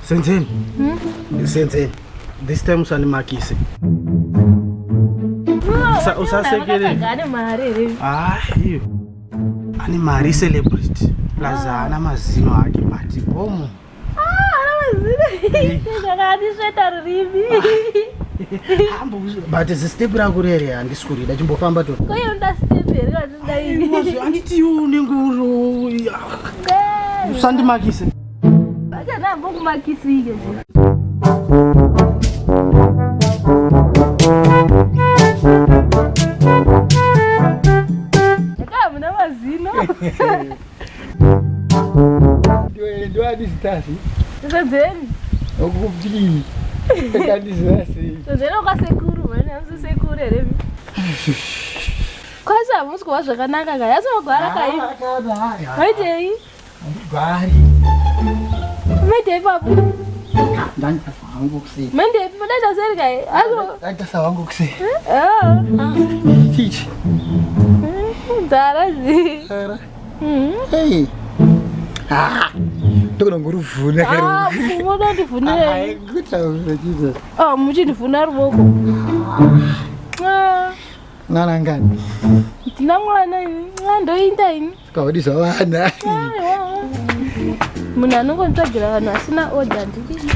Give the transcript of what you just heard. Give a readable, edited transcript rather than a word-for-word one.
Senzeni. Senzeni. This time usandimakise. Usasekere. Ane mari here? Ah, iyo. Ane mari celebrity. Plus haana mazino ake but bomu. Ah, ana mazino. Zvakandisveta rurimi. But zistep rako rere handisi kurida chimbofamba to. Ko iye unoda step here kana ndinoda ini? Handiti iwe unenge uri usandimakise. Achanambokumakisike. Hamuna mazino. Ndoandizitasi. Senzeni. Okupii. Kandizitasi. Senzeni kwasekuru mani hamusi sekuru here? Kwasi hamusi kuva zvakanaka kai asi magwara kai. Maitei? Handigwari. Maitei papo? Ndanditasa hangu kusei. Maitei madaita seri kai? Asi Ndanditasa hangu kusei. Ah. Chichi. Nzara zi. Nzara. Hey. Ah. Ndogona nguruvhuna Ah, munondivhunirei? Kutaura chizo. Ah, muchindivhuna ruoko. Ah, Mwana ngani? ndina mwana ini. Ah, ndoinda ini. Kaudisa vana. Aiwa. Munhu anongonitsvagira vanhu asina order ndidini.